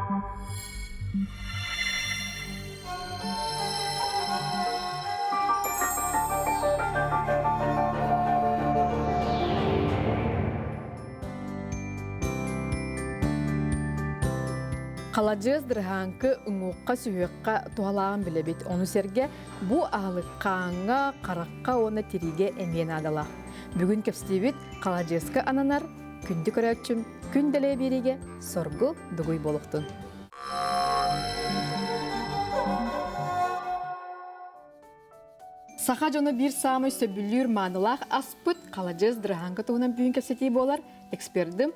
Халадьыас дырыһааҥкы уҥуохха сүһүөххэ туһалааҕын билэбит. Ону сэргэ бу аһылык хааҥҥа, харахха уонна тириигэ эмиэ наадалаах. Бүгүн кэпсэтиибит халадьыаска ананар күндү көрөөччүм күн дэлэй биэриигэ соргу дугуй буолуохтун. Саха дьоно биир саамай сөбүлүүр маанылаах аспыт халадьыас дырыһааҥка туһунан бүгүн кэпсэтии буолар. Экспердим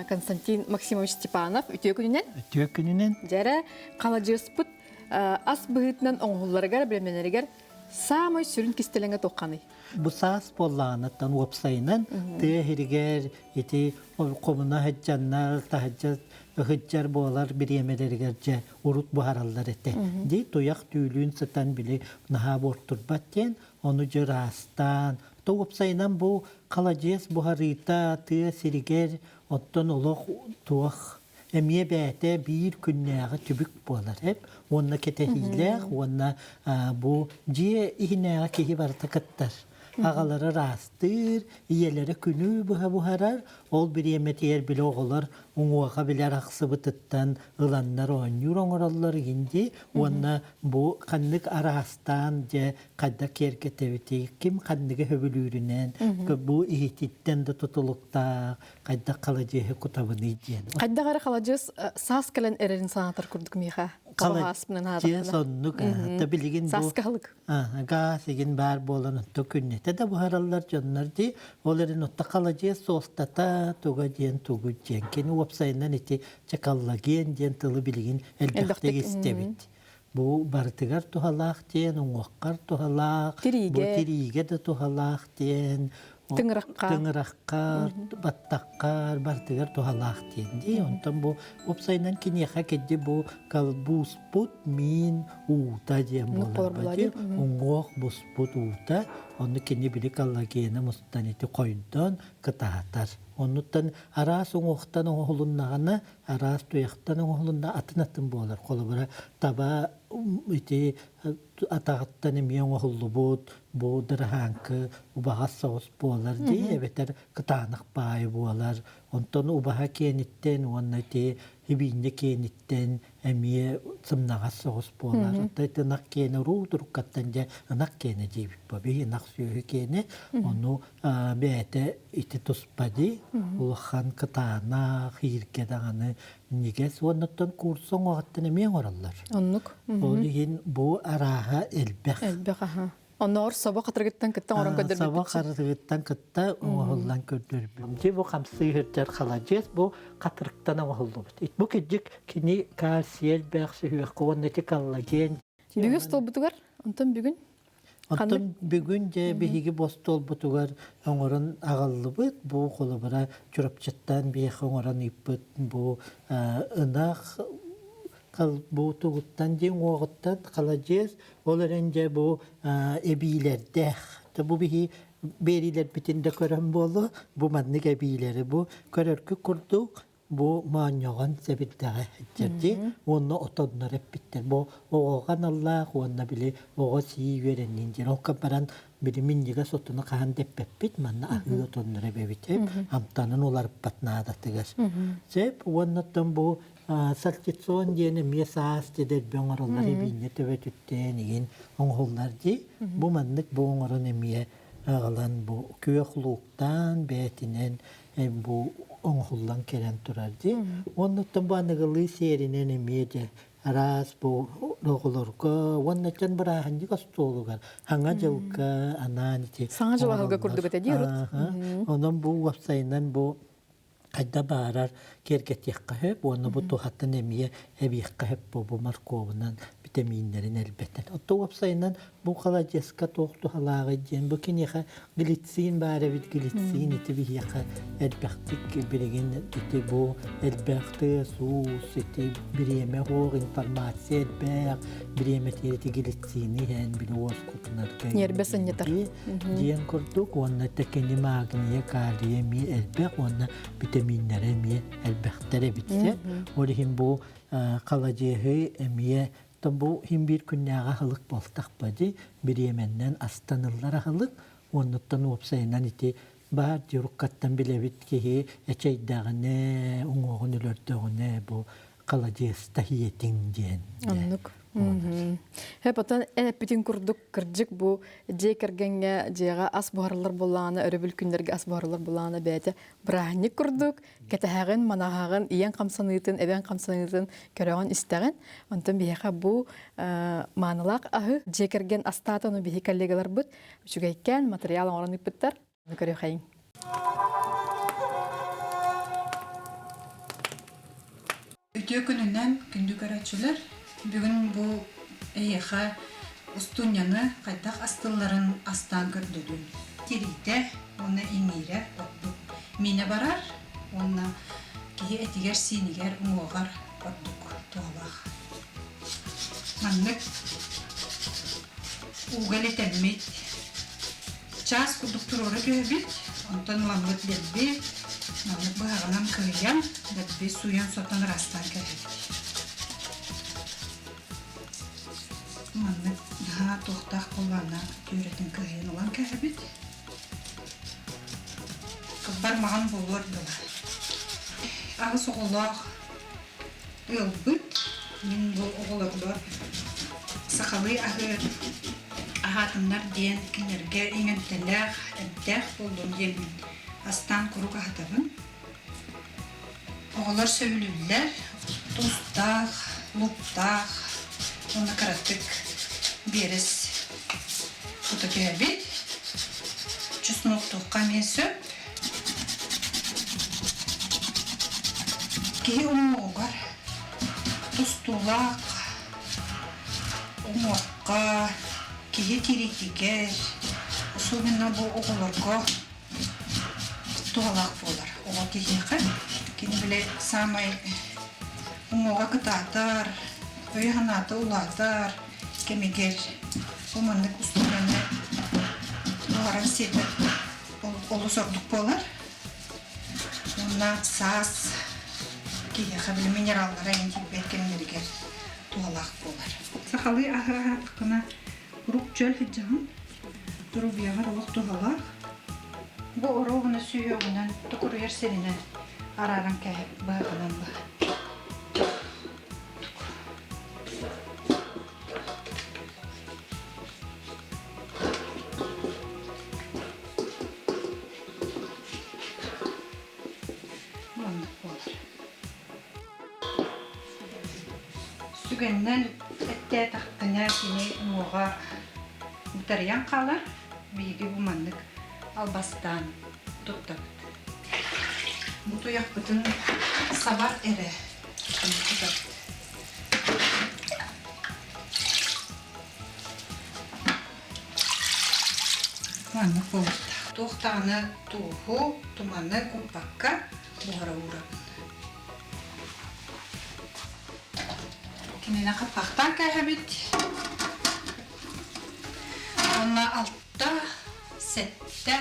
Константин Максимович Степанов үтүө күнүнэн. Үтүө күнүнэн. Дьэрэ халадьыаспыт ас быһыытынан оҥоһулларыгар, бэлэмнэнэригэр саамай сүрүн кистэлэҥэ туохханый? Бу саас буоллаҕынаттан уопсайынан тыа иһигэр ити хомуна сылдьаннар, таһырдьа ыһыддьар буолар бириэмэлэригэр дьэ урут буһараллар этэ. Ди туйах түүлүүн сытан били наһаа буортурбат диэн, ону дьэ ыраастаан, то уопсайынан бу халадьыас буһарыыта тыа сиригэр оттон олох туох эмиэ бэйэтэ биир күннээҕи түбүк буолар эп уонна кэтэһиилээх уонна бу дьиэ иһинээҕи киһи барыта кыттар аҕалара ыраастыыр ийэлэрэ күнү быһа буһарар ол бириэмэтигэр били оҕолор уҥуоҕа билэр ахсыбытыттан ыланнар оонньуур оҥороллор игинди уонна бу ханнык араастаан дьэ хайдах киэргэтэбитий ким ханныгы сөбүлүүрүнэн бу иһититтэн да тутулуктаах хайдах халадьыаһы кутабыный диэн. Хайдах эрэ халадьыас саас кэлэн эрэрин санаатар курдук миэхэ. Халадьыас оннук та билигин бу Сааскалык. Гаас игин баар буолан отто күннэтэ да буһараллар дьоннор дии. Ол эрин отто халадьыас суолтата туга диэн тугу диэн. Кини уопсайынан ити чакаллаген диэн тылы билигин элбэхтик истэбит. Бу барытыгар туһалаах диэн, уҥуоххар туһалаах, бу тириигэ да туһалаах диэн, тыҥырахха, тыҥырахха, баттахха барытыгар туһалаах диэн дии. Онтон бу уопсайынан киниэхэ кэдди бу буспут миин уута диэн буолар. Уҥуох буспут уута, онну кини били коллагена мустан ити хойдон кытаатар. Оннуттан араас уҥуохтан оҥоһулуннаҕына араас туйахтан оҥоһулунна атын-атын буолар. Холобура, таба ити атаҕыттан эмиэ оҥоһуллубут бу дыраһааҥкы убаҕас соҕус буолар дии эбэтэр кытаанах баайы буолар. Онтон убаһа киэниттэн уонна ити хибиинньэ киэниттэн эмиэ сымнаҕас соҕус буолар. Оттон ити ынах киэнэ уруу туруккаттан дьэ ынах киэнэ диэбит бу. Биһи ынах сүөһү киэнэ ону бэйэтэ ити туспа дии улахан кытаанах ииргэ даҕаны ньигэс уоннаттан куурса оҥоһуттан эмиэ оҥороллор оннук ол иһин бу арааһа элбэх элбэх аха онноор собо хатырыгыттан кытта оҥорон көрдөрбүт собо хатырыгыттан кытта оҥоһуллан көрдөрбүт дьи бу хамсыы сылдьар халадьыас бу хатырыктан оҥоһуллубут бу кирдьик кини кальций элбэх сүһүөххэ уонна ити коллаген бүгүн столбутугар онтон бүгүн Оттон бүгүн дьэ биһиги бу остуолбутугар оҥорон аҕаллыбыт. Бу холобура Чурапчыттан биһиэхэ оҥорон ыыппыт бу ынах бу тугуттан дьиҥ уоҕуттан халадьыас, ол эрэн дьэ бу эбиилэрдээх. Бу биһи биэриилэрбитин да көрөн буолуо, бу маннык эбиилэри бу көрөргүт курдук Бу моонньоҕон сэбирдэҕэ дьэрдьи уонна отоннор эппиттэр. Бу оҕоҕо аналлаах уонна били оҕо сии үөрэннин диэн. Ол баран били минньигэс отону хаһан да эппэппит, манна аһыы отоннор эбэбит амтанын уларыппат наадатыгар. Сөп уонна оттон бу сальтицион диэн эмиэ саас дедербе оҥороллор эбиинньэ төбөтүттэн игин оҥоһуллар дии. Бу маннык бу оҥорон эмиэ аҕалан бу күөх лууктаан бээтинэн бу оҥоһуллан кэлэн турар дии. Уоннуттан бу аныгылыы сиэринэн эмиэ дьэ араас бу оҕолорго уонна дьон бырааһынньык остуолугар Саҥа дьылга анаан ити Саҥа дьыл аһылга курдук этэ дии урут. Онон бу уопсайынан бу хайда баарар киэргэтиэххэ сөп уонна бу туһатын эмиэ эбиэххэ сөп бу бу морковунан битэмииннэрин элбэтэн. Оттон уопсайынан Бу халадьыаска туох туһалааҕый диэн бу киниэхэ глицин баар эбит глицин ити биһиэхэ элбэхтик билигин ити бу элбэх тыас-уус ити бириэмэ суох информация элбэх бириэмэтигэр ити глицини иһэн били уоскутунарга Ньиэрбэ сынньатар. диэн курдук уонна тэкини магния калия эмиэ элбэх уонна битэмииннэрэ эмиэ элбэхтэр эбиттэр ол иһин бу халадьыаһы эмиэ бу иһин биир күннээҕи аһылык буолтахпа дии бириэмэннэн астаныллар аһылык уоннуттан уопсайынан ити баар дьуруккаттан билэбит киһи эчэйдэҕинэ уҥуоҕун өлөрдөҕүнэ бу халадьыаста иэтиҥ диэн Оннук. Хэп отон эн эппитин курдук кырдьык бу дьиэ кэргэҥҥэ дьиэҕэ ас буһарыллар буоллаҕына өрөбүл күннэргэ ас буһарыллар буоллаҕына бэйэтэ бырааһынньык курдук кэтэһэҕин, манаһаҕын, ийэҥ хамсаныытын, эбэҥ хамсаныытын көрөҕүн-истэҕин. Онтон биһиэхэ бу маанылаах аһы дьиэ кэргэн астаата, ону биһи коллегаларбыт үчүгэйкээн матырыйаал оҥорон ыыппыттар. Көрүөххэйиҥ. Үтүө күнүнэн, күндү көрөөччүлэр! Бүгүн бу эһиэхэ устунньаны хайдах астылларын астаан көрдөрүм. Тириитэ уонна иҥиирэ ордук миинэ барар уонна киһи этигэр-сиинигэр, уҥуоҕар ордук туһалаах. Маннык ууга илитэммит чаас курдук туруора түһэбит, онтон ламмыт дэлби маннык быһаҕынан кыһыйан, дэлби сууйан-сотон ыраастаан кэбиһэбит. Маннык наһаа туохтаах буоллаҕына түөрэтин кыһыйан ылан кэбиһэбит. Кыббар маҕан буолуор дылы. Аҕыс оҕолоох ыалбыт. Мин бу оҕолорбор сахалыы аһы аһаатыннар диэн кинилэргэ иҥэмтэлээх, эмтээх буоллун диэммин астаан куруук аһатабын. Оҕолор сөбүлүүллэр. Туустаах, лууктаах уонна кыратык биэрэс кута түһэбит. Чесноктуохха эмиэ сөп. Киһи уҥуоҕугар тустуулаах уҥуохха, киһи тириитигэр, особенно бу оҕолорго туһалаах буолар. Оҕо киһиэхэ кини били саамай уҥуоҕа кытаатар, өйө-санаата улаатар кэмигэр бу маннык устуоруйаны буһаран сиэтэр олус ордук буолар. Уонна саас киһиэхэ били минераллара эҥин тиийбэт кэмнэригэр туһалаах буолар. Сахалыы аһы аһаатаххына куруук чөл сылдьаҕын, доруобуйаҕар олох туһалаах. Бу оруобуна сүһүөҕүнэн токуруйар сиринэн арааран кээһэп быһаҕынан быһа. Маннык буолар. Сүгэннэн эттээтэххинэ кини уҥуоҕа бытарыйан хаалар. Биһиги бу маннык албастаан туттабыт. Бу туйахпытын сабар эрэ тутабыт. Маннык буолуохтаах. Туох даҕаны тууһу, туманы куппакка буһара уурабын. Кинини хаппахтаан кээһэбит. Уонна алта, сэттэ,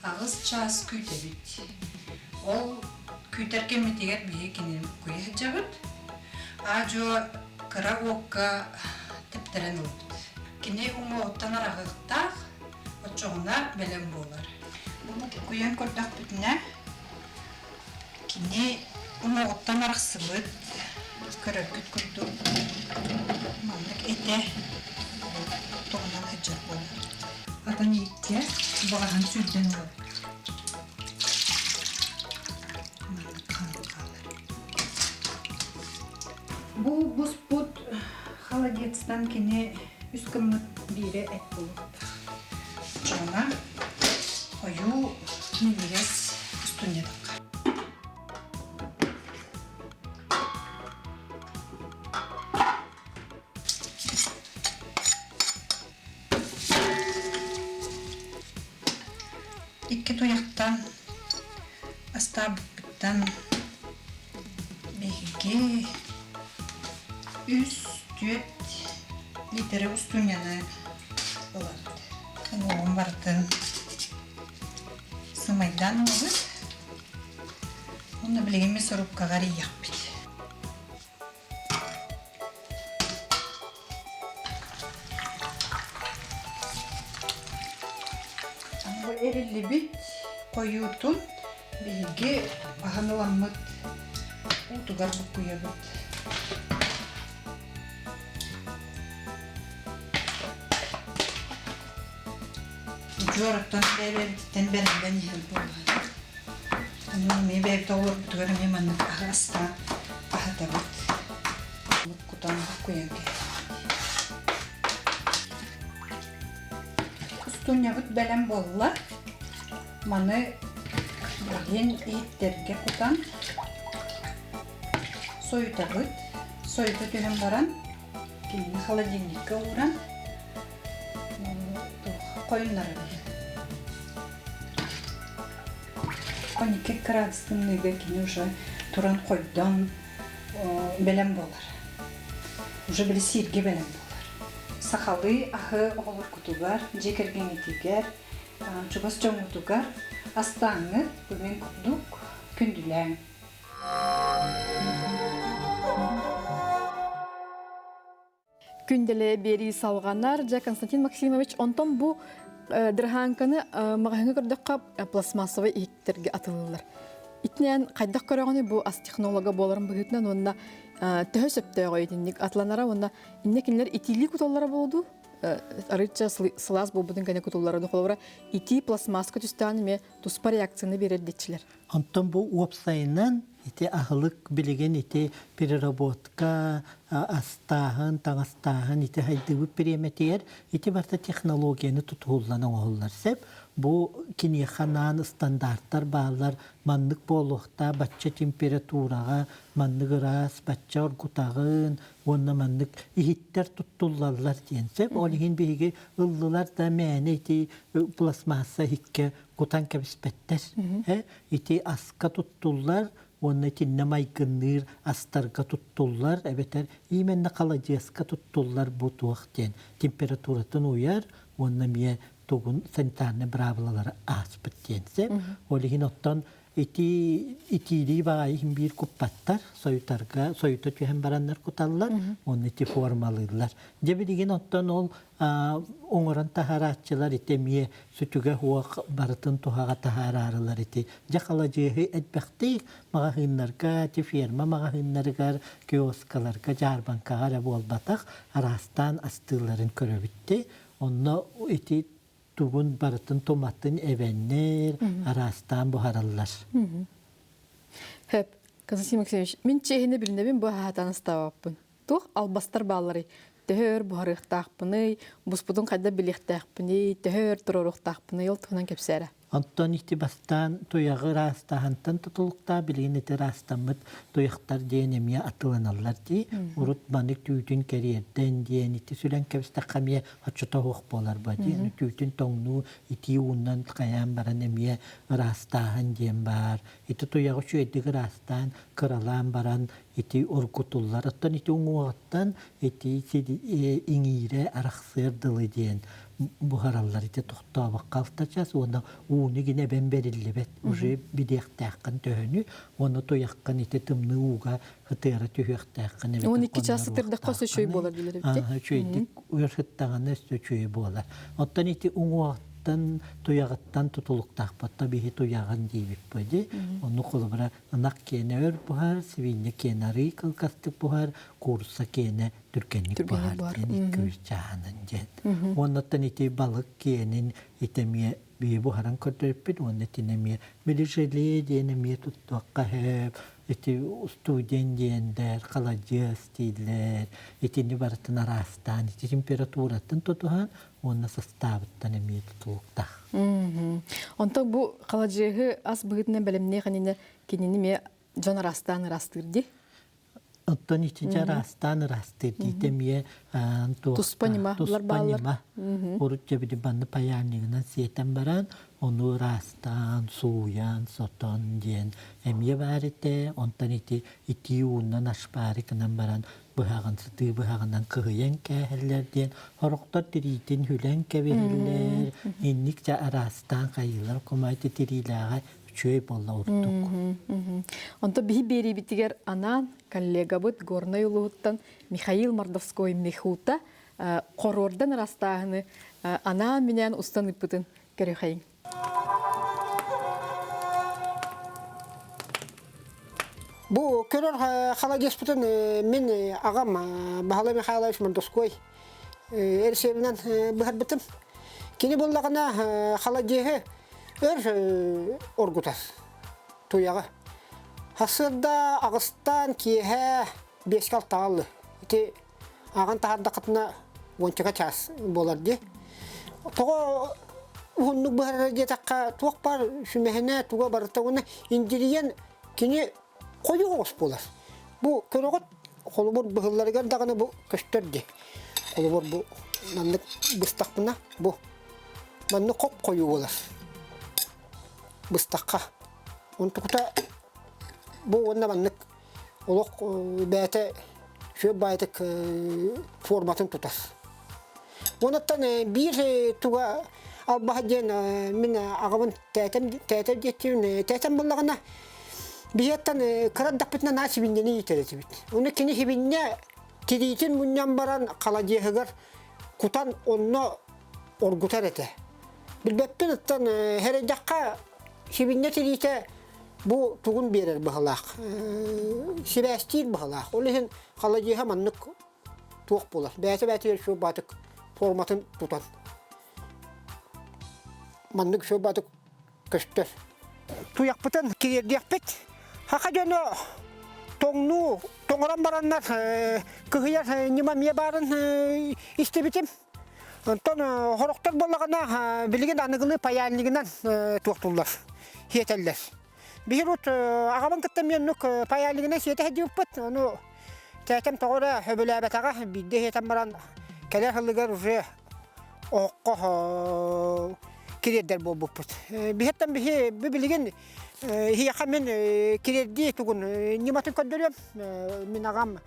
аҕыс чаас күүтэбит. Ол күүтэр кэммитигэр биһиги кинини буккуйа сылдьабыт. Аа-дьуо кыра уокка тэптэрэн ылбыт. Кини уҥуоҕуттан араҕыахтаах, оччоҕуна бэлэм буолар. Бу буккуйан көрдөхпүтүнэ, кини уҥуоҕуттан арахсыбыт, көрөргүт курдук маннык этэ туһунан сылдьар буолар. Атын ииккэ баҕаһын сүүрдэн ылабыт. Маннык хаалар. Бу буспут холодецтан кини үс гыммыт биирэ эт буолуохтаах. Оччоҕуна хойуу минньигэс устунньатахха. Мантан биһиги үс түөрт литрэ устунньаны ылабыт. Уҥуоҕун барытын сымайдаан ылабыт. Уонна билигин мясорубкаҕа эрийиэхпит. Бу эриллибит хойуутун биһиги аһан ыламмыт уутугар буккуйабыт. Удьуор оттон бэйэбититтэн бэриллэн иһэр буоллаҕа. Аны эмиэ бэйэбит оҕолорбутугар эмиэ маннык аһы астаан аһатабыт. Кутан буккуйан кэбиһэбит. Устунньабыт бэлэм буолла. Маны билигин иһиттэргэ кутан сойутабыт. Сойута түһэн баран кинини холодильникка ууран хойуннарабыт. 12 градус тымныыга кини уже туран хойдон бэлэм буолар. Уже били сииргэ бэлэм буолар. Сахалыы аһы оҕолоргутугар, дьиэ кэргэҥҥитигэр, чугас дьоҥҥутугар астааҥҥыт бу мин курдук күндүлээҥ. Күндэлэ биэрии салҕанар. Дьэ, Константин Максимович, онтон бу дырыһааҥканы маҕаһыыҥҥа көрдөххө пластмассовай иһиттэргэ атылыыллар. Итинэн хайдах көрөҕүнүй бу ас технолога буоларын быһыытынан уонна төһө сөптөөҕөй итинник атланара уонна иннэ кинилэр итиилии куталлара буолду арыычча сылаас буолбутун кэннэ кутуллара холобура итии пластмасска түстэҕин эмиэ туспа реакцияны биэрэр диэччилэр. Онтон бу уопсайынан ити аһылык билигин ити переработка, астааһын, таҥастааһын ити хайдыбыт бириэмэтигэр ити барыта технологияны тутуһуллан оҥоһуллар сөп. Бу киниэхэ анаан ыстандартар бааллар, маннык буолуохтаах, бачча температураҕа, маннык ыраас, бачча оргутаҕын уонна маннык иһиттэр туттуллаллар диэн сөп. Ол иһин биһиги ыллылар да мээнэ ити пластмасса иһиккэ кутан кэбиспэттэр. Ити аска туттуллар уонна итиннэ майгынныыр астарга туттуллар эбэтэр именно халадьыаска туттуллар бу туох диэн температуратын уйар уонна эмиэ тугун санитарнай быраабылалары ааспыт диэн сөп. Ол иһин оттон ити итиилии баҕайы иһин биир куппаттар, сойутарга сойута түһэн бараннар куталлар уонна ити формалыыллар. Дьэ билигин оттон ол оҥорон таһаарааччылар ити эмиэ сүтүгэ суох барытын туһаҕа таһаараарылар ити дьэ халадьыаһы элбэхтик маҕаһыыннарга ити ферма маҕаһыыннарыгар киоскаларга дьаарбаҥкаҕа эрэ буолбатах араастаан астыылларын көрөбүт дии онно ити тугун барытын туматын эбэннэр араастаан буһараллар. Хөп, Константин Максимович, мин чиэһини билинэбин бу аһатан астаабаппын. Туох албастар баалларый? Төһө өр буһарыахтаахпыный, буспутун хайдах билиэхтээхпиний, төһө өр туруоруохтаахпыный, ол туһунан кэпсээрэ. Онтон ити бастаан туйаҕы ыраастааһынтан тутулуктаах билигин ити ыраастаммыт туйахтар диэн эмиэ атыланаллар дии. Урут маннык түүтүн кэриэрдэн диэн ити сүлэн кэбистэххэ эмиэ оччото суох буолар ба дии. Түүтүн тоҥнуу итии уунан хайаан баран эмиэ ыраастааһын диэн баар. Ити туйаҕы үчүгэйдик ыраастаан, кыралаан баран ити оргутуллар. Оттон ити уҥуоҕуттан ити иҥиирэ арахсыар дылы диэн буһараллар. Ити тохтообокко алта час уонна ууну гинэ эбэн бэриллибэт. Уже билиэхтээххин төһөнү уонна туйаххын ити тымныы ууга ытыара түһүөхтээххин эбэтэр 12 час ытырдахха өссө үчүгэй буолар дииллэр эбит. Үчүгэйдик өр сыттаҕына өссө үчүгэй буолар. Оттон ити уҥуоҕуттан туйаҕыттан тутулуктаахпатта биһи туйаҕын диибит дии. Онну холобура Ынах киэнэ өр буһар, сибиинньэ киэнэ арыый кылгастык буһар, куурусса киэнэ түргэнник буһар диэн икки-үс чааһынан диэн. Уоннаттан ити балык киэнин ити эмиэ бии буһаран көрдөрүппүт уонна итини эмиэ били желе диэн эмиэ туттуохха сөп, ити студень диэннэр, халадьыас дииллэр, итини барытын араастаан ити температуратын тутуһан уонна састаабыттан эмиэ тутулуктаах. Онтон бу халадьыаһы ас быһыытынан бэлэмниэх иннинэ кинини эмиэ дьон араастаан ыраастыыр дии. Оттон итинчэ араастаан ыраастыыр диитэ эмиэ туспа ньыма туспа ньыма. Урут дьэбити банны паяльнигынан сиэтэн баран, ону ыраастаан, сууйан, сотон диэн эмиэ баар этэ. Онтон ити итии уунан ашпаары гынан баран быһаҕын сытыы быһаҕынан кыһыйан кээһэллэр диэн сорохтор тириитин хүлэн кэбиһэллэр. Инник дьэ араастаан хайыылар кумаайты тириилээҕэ үчүгэй буолла ордук. Онто биһи биэриибитигэр анаан коллегабыт Горнай улууһуттан Михаил Мордовской Михута хоруордан ырастааһыны анаан-минээн устан ыппытын көрүхэйиҥ. Бу көрөр халадьыспытын мин аҕам Баһылай Михайлович Мордовской эрсиэбинэн быһарбытым. Кини буллаҕына халадьыһы өр оргутар туйаҕы. Сарсыарда аҕыстан киэһэ биэскэ алтаҕа Ити ааҕан таһаардаххытына уончака чаас буолар дии. Тоҕо уһуннук быһарара диэтэххэ, туох баар сүмэһинэ, туга барыта уонна индириэн кини хойуу оҕус буолар. Бу көрөҕүт, холобур быһылларыгар даҕаны бу көстөр дии. Холобур бу маннык быстахпына бу маннык хоп хойуу буолар. Быстахха. Онтукута бу уонна маннык олох бэйэтэ сүөп баайтык форматын тутар. Онуттан биир туга албаһа диэн мин аҕабын тээтэм тээтэм диэччибин тээтэм буллаҕына биһиэттэн кыра эрдэхпитинэ наа сибинньэни иитэр этибит. Ону кини сибинньэ тириитин мунньан баран халадьыаһыгар кутан онно оргутар этэ. Билбэппин оттон сэрэйдэххэ сибинньэ тириитэ бу тугун биэрэр быһалаах сибээстиир быһалаах. Ол иһин халадьыаһа маннык туох буолар. Бэйэтэ бэйэтигэр суобаатык форматын тутан маннык суобаатык көстөр. Туйахпытын кириэрдиэхпит. Хаха дьоно тоҥнуу тоҥорон бараннар кыһыйар ньыма эмиэ баарын истибитим. Онтон хорохтор буоллаҕына билигин аныгылыы паяльнигынан туохтуллар, сиэтэллэр. Биһир ут аҕабын кытта эмиэ оннук паяльнигынан сиэтэ сылдьыбыппыт. Ону тээтэм тоҕо эрэ сөбүлээбэтэҕэ, биирдэ сиэтэн баран кэлэр сылыгар уже оһоххо кириэрдэр буолбуппут. Биһиттэн биһи билигин иһиэхэ мин кириэрдии тугун ньыматын көрдөрүөм. Мин аҕам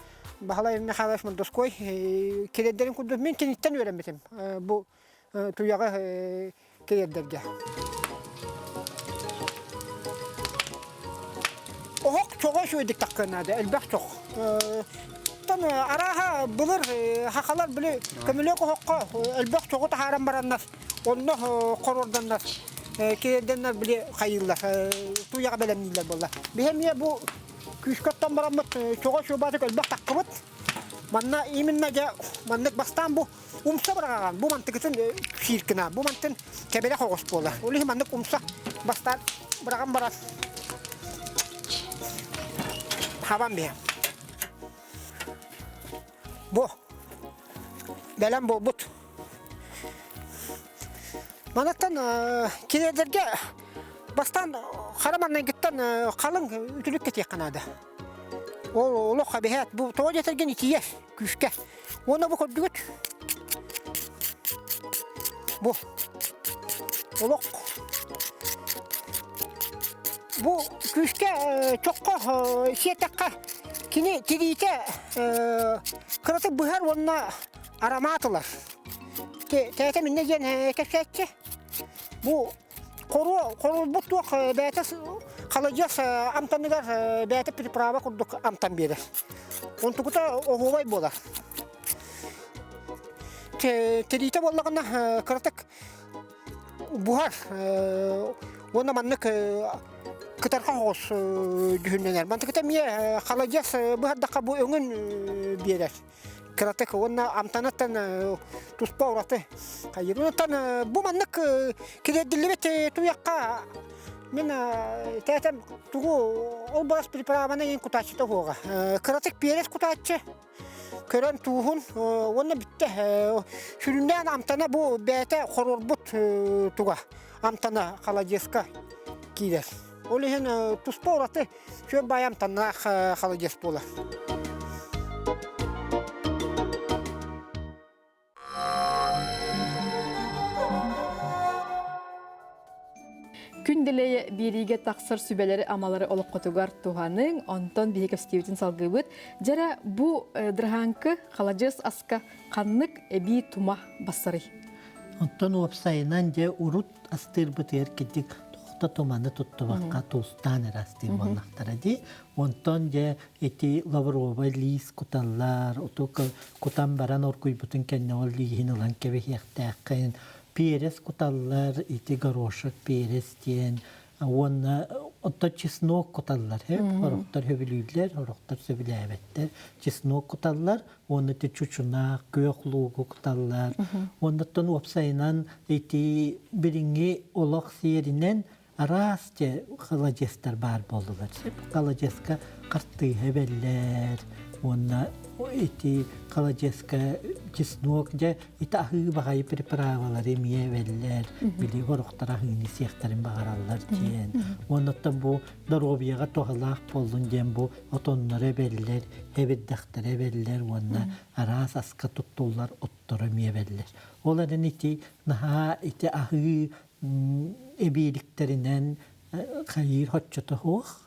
Баһылай Михайлович Мордовской кириэрдэрин курдук мин киниттэн үөрэммитим бу туйаҕы кириэрдэргэ. Оһох чоҕо үчүгэйдик таххыан наада, элбэх чох. Тон арааһа былыр хахалар били көмүлүөк оһоххо элбэх чоҕу таһааран бараннар, онно хоруорданнар, кириэрдэннэр били хайыыллар, туйаҕы бэлэмнииллэр буолла. Биһи эмиэ бу Күүскэ оттон бараммыт чоҕо чуобаатык элбэх таххыбыт. Манна именно дьэ маннык бастаан бу умса быраҕаҕан бу мантыкытын сииркина бу мантын кэбирэх оҕус буолар. Ол иһин маннык умса бастаан быраҕан баран хабан биһэ. Бу бэлэм буолбут. Манаттан кириэрдэргэ бастаан хара маннайгыттан халыҥ үтүлүк кэтиэххэ наада. Ол олох эбиһээт бу тоҕо диэтэргин итийэр күүскэ. Уонна бу көрдүгүт бу олох бу күүскэ чоххо сиэтэххэ кини тириитэ кыратык быһар уонна арамаат ылар. Тээтэ миннэ диэн кэпсээччи. Бу хоруо хоруолбут туох бэйэтэ халадьыас амтаныгар бэйэтэ приправа курдук амтан биэрэр. Онтукута оһуобай буолар. Тириитэ буоллаҕына кыратык буһар уонна маннык кытарха соҕус дьүһүннэнэр. Мантыкыта эмиэ халадьыас быһардахха бу өҥүн биэрэр. кыратык уонна амтаныттан туспа ураты хайыыр. Бу маннык кириэрдиллибит туйахха мин тээтэм тугу ол барас приправаны иин кутааччыта уһуоҕа. Кыратык перец кутааччы көрөн тууһун уонна бүттэ. Сүрүннээн амтана бу бэйэтэ хоруорбут туга амтана халадьыаска киирэр. Ол иһин туспа ураты Сүр баай амтаннаах халадьыас буолар. биэриигэ тахсар сүбэлэри-амалары олоххутугар туһаныҥ, онтон биһи кэпсэтиибитин салгыыбыт. Дьэрэ, бу дырыһааҥкы халадьыас аска ханнык эбии тума бассарый? Онтон уопсайынан дьэ урут астыырбытыгар кидик тоҕо туманы туттубакка туустаан эрэ астыыр буоллахтара дии. Онтон дьэ ити лавровай лиис куталлар, оту кутан баран оргуйбутун кэннэ ол лииһин ылан кэбиһиэхтээххин. Перец куталлар, ити горошек перец диэн уонна оттон чеснок куталлар. Сорохтор сөбүлүүллэр, сорохтор сөбүлээбэттэр. Чеснок куталлар уонна ити чучунаах, күөх луугу куталлар. Уоннаттан уопсайынан ити билиҥҥи олох сиэринэн араас дьэ халадьыастар баар буоллулар. Халадьыаска хартыыһа эбэллэр уонна ити халадьыаска чеснок дьэ ити аһыы баҕайы приправалары эмиэ эбэллэр. Били сорохтор аһыыны сиэхтэрин баҕараллар диэн. Уонна бу доруобуйаҕа туһалаах буоллун диэн бу отонноро эбэллэр, эбирдэхтэрэ эбэллэр уонна араас аска туттуллар отторо эмиэ эбэллэр. Ол эрэн ити наһаа ити аһыы эбииликтэринэн хайыыр хоччото суох.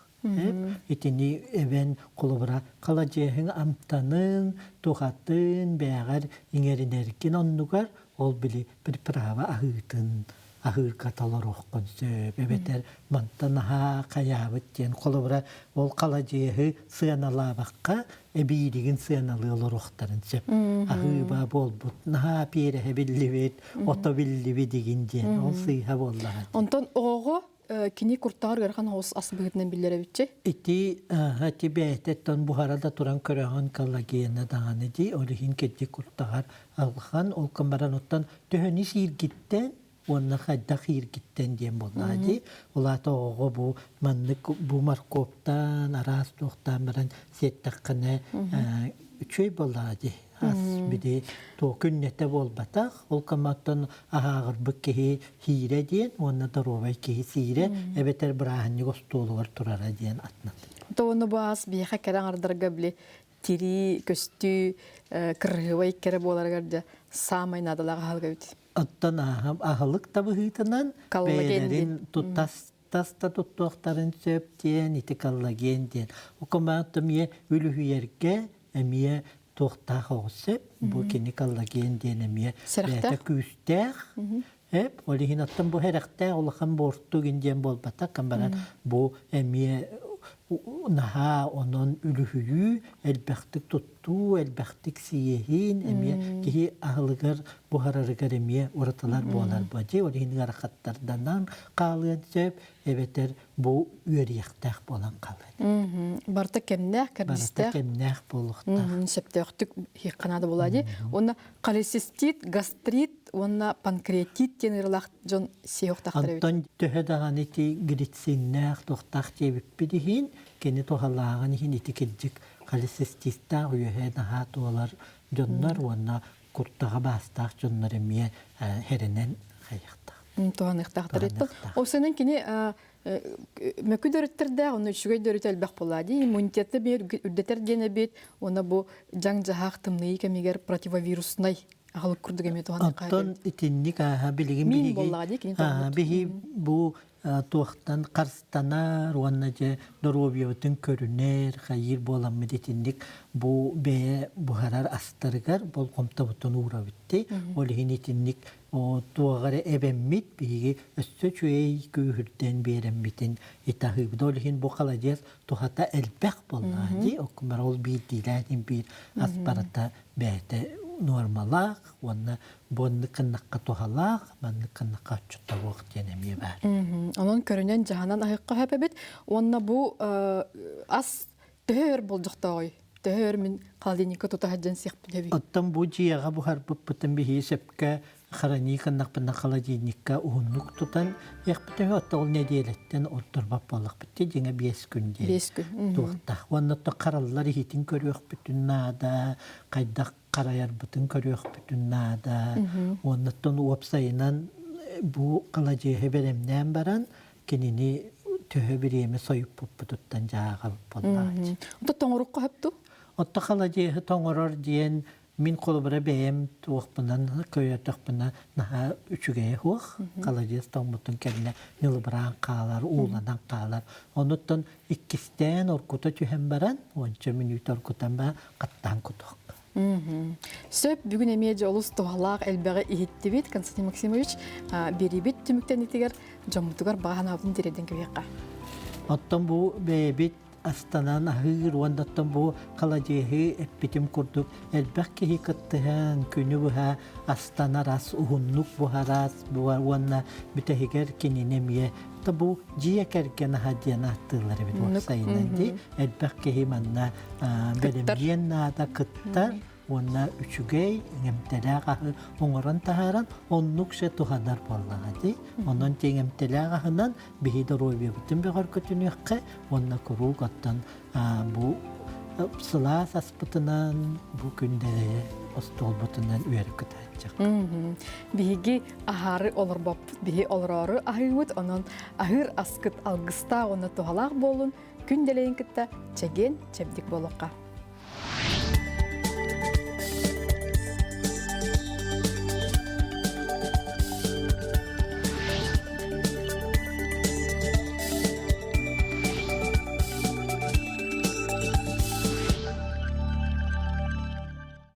Итини эбэн холобура халадьыаһыҥ амтанын, тухатын, бээҕэр иҥэринэргин оннугар ол били приправа аһыытын аһыырга толоруоххун сөп эбэтэр мантан аһаа хайаабыт диэн холобура ол халадьыаһы сыаналаабакка эбиилигин сыаналыы олоруохтарын сөп аһыыба буолбут наһаа пиэрэһэ биллибит ото биллибит игин диэн ол сыыһа буоллаҕа Онтон оҕоҕо кини куртаҕар ыарахан оҕус ас быһыытынан биллэр эбитчи. Ити ити бэйэтэттэн буһара да туран көрөҕүн коллагена даҕаны дии ол иһин кирдик куртаҕар алҕахан ол баран оттон төһөнү сииргиттэн уонна хайдах ииргиттэн диэн буоллаҕа дии. Ол аата оҕоҕо бу маннык бу моркуоптаан, араас туохтаан баран сиэттэххинэ үчүгэй буоллаҕа дии. Ас били туо күннэтэ буолбатах. Ол коматтан аһааҕырбыт киһи хиирэ диэн уонна доруобай киһи сиирэ эбэтэр бырааһынньык остуолугар турара диэн атынат. Тоҕону бу ас биһиэхэ кэрэ аҥардарга били тирии, көстүү, кырыһыбай кэрэ буоларыгар дьэ саамай наадалаах аһылык эбит. Оттон аһылык да быһыытынан бэйэлэрин тас тас да туттуохтарын сөп диэн ити коллаген диэн. Укомаат эмиэ үлүһүйэргэ эмиэ туохтаах оҕус сөп. Бу кини коллаген диэн эмиэ бэйэтэ күүстээх. Эп, ол иһин оттон бу сэрэхтээх улахан буорту гин диэн буолбатах, баран бу эмиэ наһаа онон үлүһүйүү, элбэхтик туттуу, элбэхтик сиэһин эмиэ киһи аһылыгар буһарарыгар эмиэ уратылар буолар бу. Дьэ, ол иһин ыарахаттарданан хаалыан сөп, эбэтэр бу үөрүйэхтээх буолан хаалыан. Барыта кэмнээх, кэрдиистээх. Барыта кэмнээх буолуохтаах. Сөптөөхтүк хиэххэ буолаа дии. Уонна холецистит, гастрит уонна панкреатит диэн ыарыылаах дьон сиэхтахтар эбит. Онтон төһө даҕаны ити глициннээх, туохтаах диэбиппит иһин, кини туһалааҕын иһин ити кирдьик холециститтаах үөһэ наһаа туолар дьоннор уонна куртаҕа баастаах дьоннор эмиэ хэрэнэн хайыахтаах. Туһаныахтаахтар. Ол сенен кини мөкү дөрүттэрдээх, онно үчүгэй дөрүтэ элбэх буолаа дии. Иммунитеты биир үрдэтэр диэн эбит, уонна бу дьаҥ-дьаһаах тымныйыы кэмигэр противовируснай аһылык курдук эмиэ туһаныахха Оттон итинник ааһа билигин биһиги биһи бу туохтан харыстанар уонна дьэ доруобуйабытын көрүнэр, хайыыр буоламмыт итинник бу бэйэ буһарар астарыгар болҕомтобутун уурабыт дии. Ол иһин итинник туоҕа эрэ эбэммит биһиги өссө үчүгэй күүһүрдэн биэрэммитин итаһыыбыт. Ол иһин бу холодец туһата элбэх буоллаҕа дии. Оккумар ол биирдиилээн биир ас барыта бэйэтэ нуормалаах уонна буоннук гыннахха туһалаах, маннык гыннахха оччоторуох диэн эмиэ баар. Онон көрүнэн дьаһанан аһыахха сөп эбит. Уонна бу ас төһө өр болдьохтооҕуй? Төһө өр мин холодильникка тута сылдьан сиэхпин сөбүй? Оттон бу дьиэҕэ буһарбыппытын биһиги сөпкө хранить гыннахпына холодильникка уһуннук тутан иэхпитин оттон ол нэдиэлэттэн ордорбот буоллахпыт дии дьиҥэ 5 күн диэн 5 күн. Туохтаах. Уонна хараллар иһитин көрүөхпүтүн наада, хайдах харайарбытын көрүөхпүтүн наада. Уоннаттан уопсайынан бу халадьыаһы бэлэмнээн баран кинини төһө бириэмэ сойуппуппутуттан дьааҕа буоллааччы. Онто тоҥорукка хөпту? Отто халадьыаһы тоҥорор диэн. Мин холобура бэйэм туохпунан көйөтөхпүнэ наһаа үчүгэйэ суох. Халадьыас тоҥмутун кэннэ ньылыбыраан хаалар, ууланан хаалар. Онуттан иккистээн оргута түһэн баран, уонча мүнүүтэ оргутан баран хаттаан кутуохха. Сөп, бүгүн эмиэ дьэ олус туһалаах элбэҕи иһиттибит. Константин Максимович, биэриибит түмүктэнитигэр дьоммутугар баҕа санаабытын тириэрдэн кэбиһиэххэ. Оттон бу бэйэбит астанан аһыыр уонна оттон бу халадьыаһы эппитим курдук элбэх киһи кыттыһан күнү быһа астанар ас уһуннук буһарас уонна бүтэһигэр кинини эмиэ бу дьиэ кэргэн аһа диэн ааттыыллар эбит уопсайынан дии элбэх киһи манна бэлэмниэн наада кыттар уонна үчүгэй иҥэмтэлээх аһы оҥорон таһааран оннук се туһанар буоллаҕа дии. Онон иҥэмтэлээх аһынан биһи доруобуйабытын бөҕөргөтүнүөххэ уонна куруук оттон бу сылаас аспытынан бу күндэлэйэ остуолбутунан үөрэ көтөөччөх. Биһиги аһаары олорбоппут, биһи олороору аһыыбыт, онон аһыыр аскыт алгыстаах уонна туһалаах буолун, күн дэлэйин кытта чэгиэн, чэбдик буолуохха.